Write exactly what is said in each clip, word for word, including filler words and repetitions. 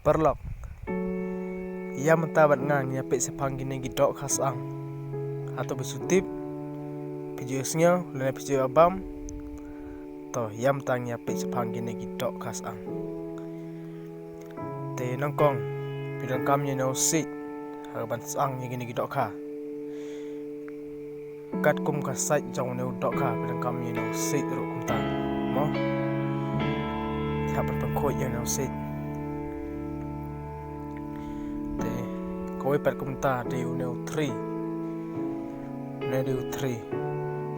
paralok, ïa mynta bad nga ngi ïa peit shaphang kine ki dohkha sang. Hato phi shu tip, phi ju sngew lane phi ju bam? To ïa mynta ngi ïa peit shaphang kine ki dohkha sang. Te nyngkong phi donkam ïa une u siej ha kaban sang ïa kine ki dohkha. Katkum ka sait jong une u dohkha phi donkam ïa une u siej ruh kumta mo. Hap ban pynkhuid ïa une u siej. Te kawei pat kumta dei une u thri. Une dei u thri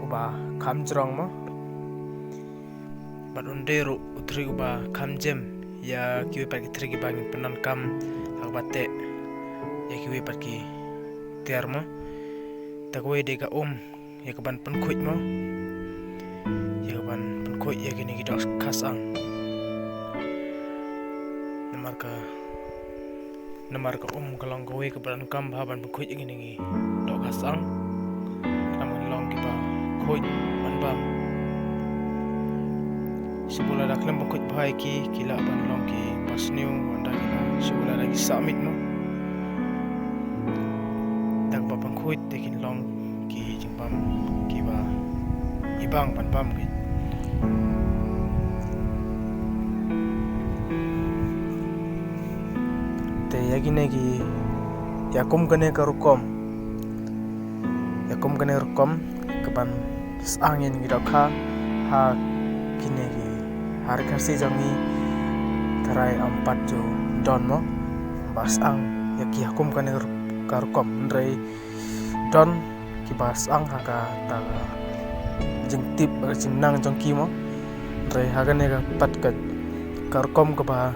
uba kham jrong mo. Bad un dei ruh u thri uba kham jem ïa kiwei pat ki thri kiba ngin pyndonkam ha kaba teh ïa kiwei pat ki tiar mo. Te kawei dei ka um ïa kaban pynkhuid mo, ïa kaban pynkhuid ïa kine ki dohkha sang. Namar ka Namar ka um ka long kawei kaba donkam bha ban pynkhuid ïa kine ki dohkha sang. Khnang ban long kiba khuid ban bam. Shu lada khlem pynkhuid bha ïa ki, ki lah ban long kiba sniew, ynda ki lah shu lada ki sah miet mo. Da kaba pynkhuid te kin long ki jingbam kiba ibang ban bam ki. Te ïa kine ki, ïa kum kane ka rukom, ïa kum kane rukom kaban sang ïa kine ki dohkha ha kine ki, ha ri Khasi jong ngi tharai ym pat ju don mo ba sang ïa ki ha kum kane ka rukom, hynrei don kiba sang ha kata ka jingtip, ka jingnang jong ki mo. Hynrei ha kane ka pat ka, ka rukom kaba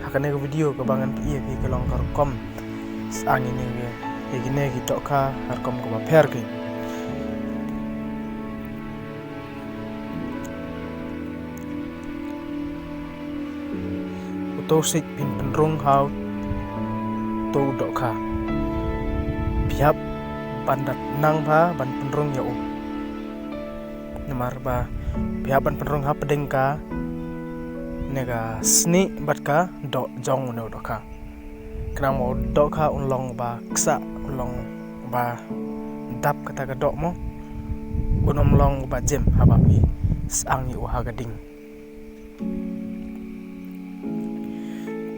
ha kane ka video kaba ngan pyni ïa phi ka long ka rukom sang ïa kine ki, ïa kine ki dohkha ha rukom kaba pher ki. Uto u siej phin pynrung ha uto u dohkha. Phi hap ban da nang bha ban pynrung ïa u. Namar ba phi hap ban pynrung hapdeng kane ka snieh bad ka doh jong une u dohkha. Khnang ba u dohkha un long ba ksah, un long ba dap kata ka doh mo. Un ym long ba jem haba phi sang ïa u ha ka ding.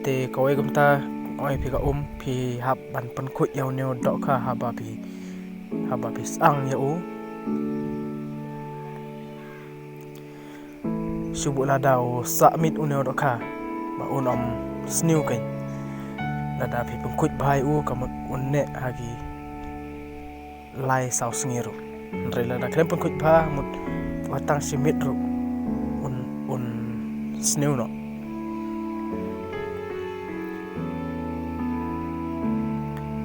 Te kawei kumta, ong ïa phi ka um, phi hap ban pynkhuid ïa une u dohkha haba phi, haba phi sang ïa u. Shu bud lada u sah miet une u dohkha ba un ym sniew kein. Lada phi pynkhuid bha ïa u ka mut un neh ha ki lai saw sngi ruh. Hynrei lada khlem pynkhuid bha, mut wat tang shi miet ruh un, un sniew noh.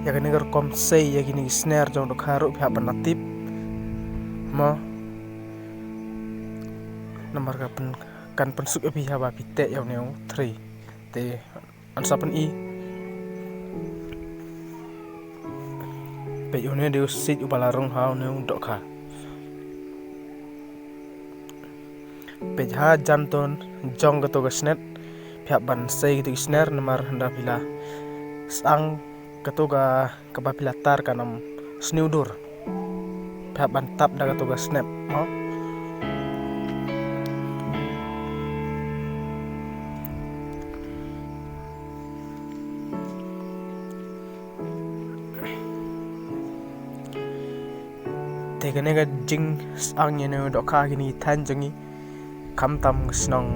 Ïa kane ka rukom sei ïa kine ki sner jong dohkha ruh phi hap ban da tip mo. Namar ka pyn, kan pynsuk ïa phi haba phi teh ïa une u thri. Te ngan sa pyni. Peit, une dei u siej uba la rung ha une u dohkha. Peit, ha jan to jong kato ka snet phi hap ban sei kato ki sner, namar hynda phi la sang kato ka, kaba phi la tar kan ym sniew dur. Phi hap ban tap da kato ka snep mo. Te kane ka jingsang ïa une u dohkha ha kine ki thaiñ jong ngi, khamtam ka shnong,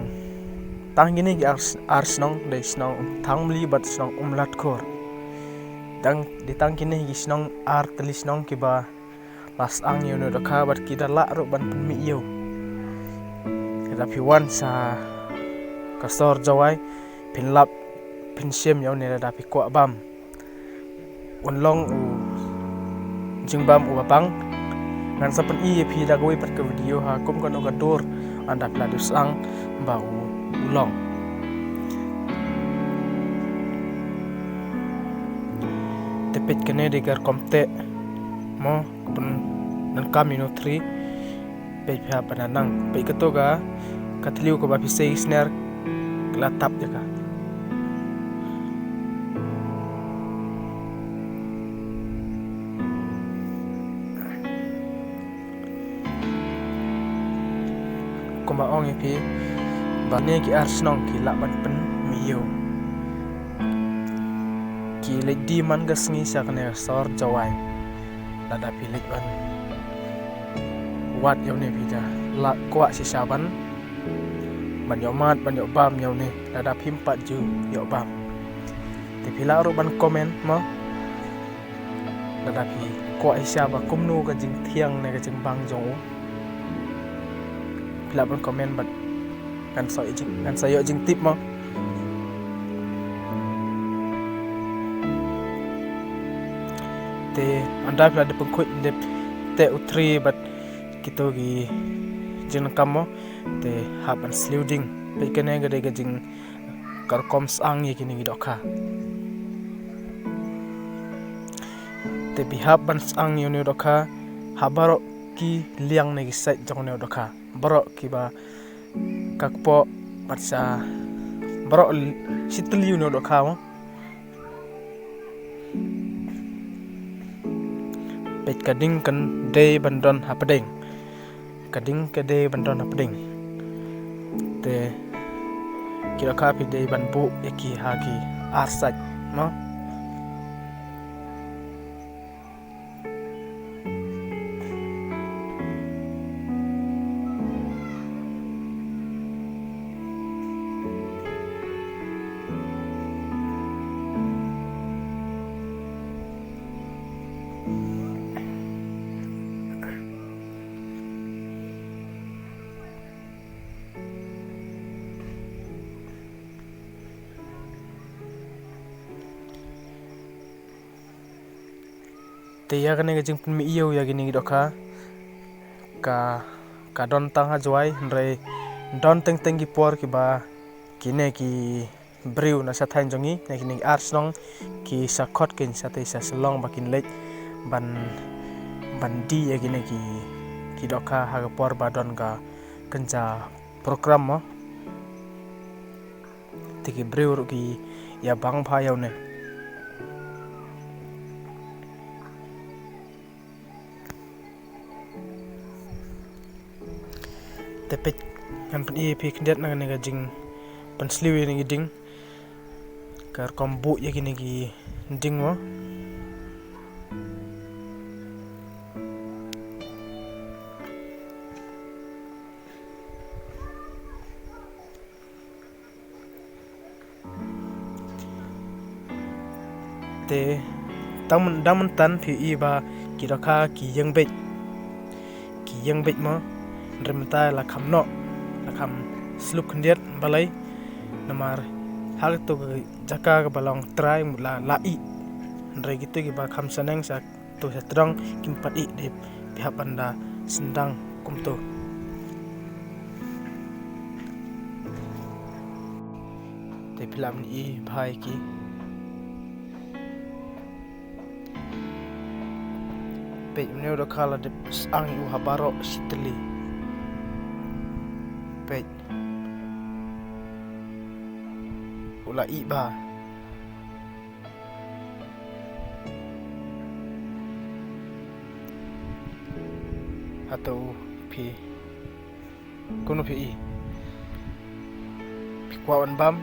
tang kine ki ar, ar shnong, dei shnong Thangmli bad shnong Umlatkhor. Tang, dei tang kine ki shnong, ar tylli shnong kiba la sang ïa une u dohkha bad ki da lah ruh ban pynmih ïa u. Lada phi wan sha ka sor Jowai, phin lap, phin shem ïa une lada phi kwah bam. Un long u jingbam uba bang. Ngan sa pyni ïa phi da kawei pat ka video ha kum kano ka dur ynda phi la dep sang ba u, u long. Te peit, kane dei ka rukom teh mo, ka pyndonkam ïa une u thri. Peit, phi hap ban da nang. Peit, kato ka, ka thliew kaba phi sei sner, ka la tap ïa ka. Ong ïa phi ba kine ki ar shnong ki lah ban pynmih ïew. Ki leit die man ka sngi sha kane ka sor Jowai. Lada phi leit ban wad ïa une phi da lah kwah shisha ban ban ïoh mad ban ïoh bam ïa une, lada phim pat ju ïoh bam. Te phi lah ruh ban comment mo. Lada phi kwah shisha ba kumno ka jingthiang ne ka jingbang jong u, phi lah ban comment bad ngan sa ïoh jing, ngan sa ïoh jingtip mo. Te ynda phi la dep pynkhuid, dep teh u thri bad kito ki jingdonkam mo, te hap ban sliew ding. Peit kane ka dei ka jing, ka rukom syang ïa kine ki dohkha. Te phi hap ban syang ïa une u dohkha ha baroh ki liang ne ki side jong une u dohkha. Baroh kiba ka kpoh bad sa baroh l-, shi tylli une u dohkha mo. Peit ka ding kan dei ban don hapdeng. Ka ding ka dei ban don hapdeng. Te ki dohkha phi dei ban buh ïa ki ha ki ar side mo. Te ïa kane ka jingpynmih ïew ïa kine ki dohkha ka, ka don tang ha Jowai, hynrei don teng teng ki por kiba kine ki briew na shatei jong ngi, na kine ki ar shnong, ki sa khot keiñ shatei sha Shillong ba kin leit ban, ban die ïa kine ki, ki dohkha ha ka por ba don ka kynja program mo. Te ki briew ruh ki ïa bang bha ïa une. Te peit, ngan pyni ïa phi khyndiat na kane ka jingpynsliew ïa kine ki ding. Ka rukom buh ïa kine ki ding mo. Te tang myn-, dang mynta phi i ba ki dohkha ki ïeng beit. Ki ïeng beit mo, hynrei mynta la kham noh, la kham sluk khyndiat. Balei? Namar ha kato ka jaka kaba long trai mut la, la ih. Hynrei kito kiba kham shaneng sha to sha tdong kim pat ih, dei phi hap ban da sdang kumto. Te phi lah ban i bha ïa ki. Peit, une u dohkha la dep syang ïa u ha baroh shi tylli. Peit, u la ih bha. Hato phi, kumno phi i? Phi kwah ban bam?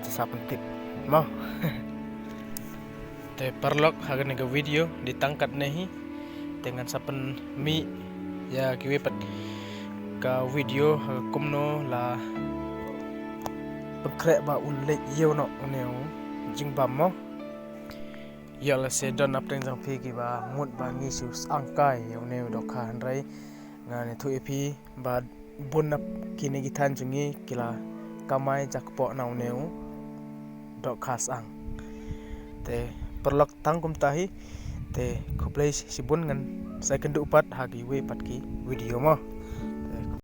Te sa pyntip mo. Te paralok, ha kane ka video dei tang katne hi. Te ngan sa pynmih ïa kiwei pat ka video ha ka kumno la pynkhreh ba un leit ïew noh une u jingbam mo. Ïa lehse don hapdeng jong phi kiba mut ba ngi shu syang kai ïa une u dohkha, hynrei ngan ïathuh ïa phi ba bun na kine ki thaiñ jong ngi ki la kamai jakpoh na une u dohkha syang. Te paralok, tang kumta hi. Te khublei shibun, ngan sa ïakynduh pat ha kiwei pat ki video mo.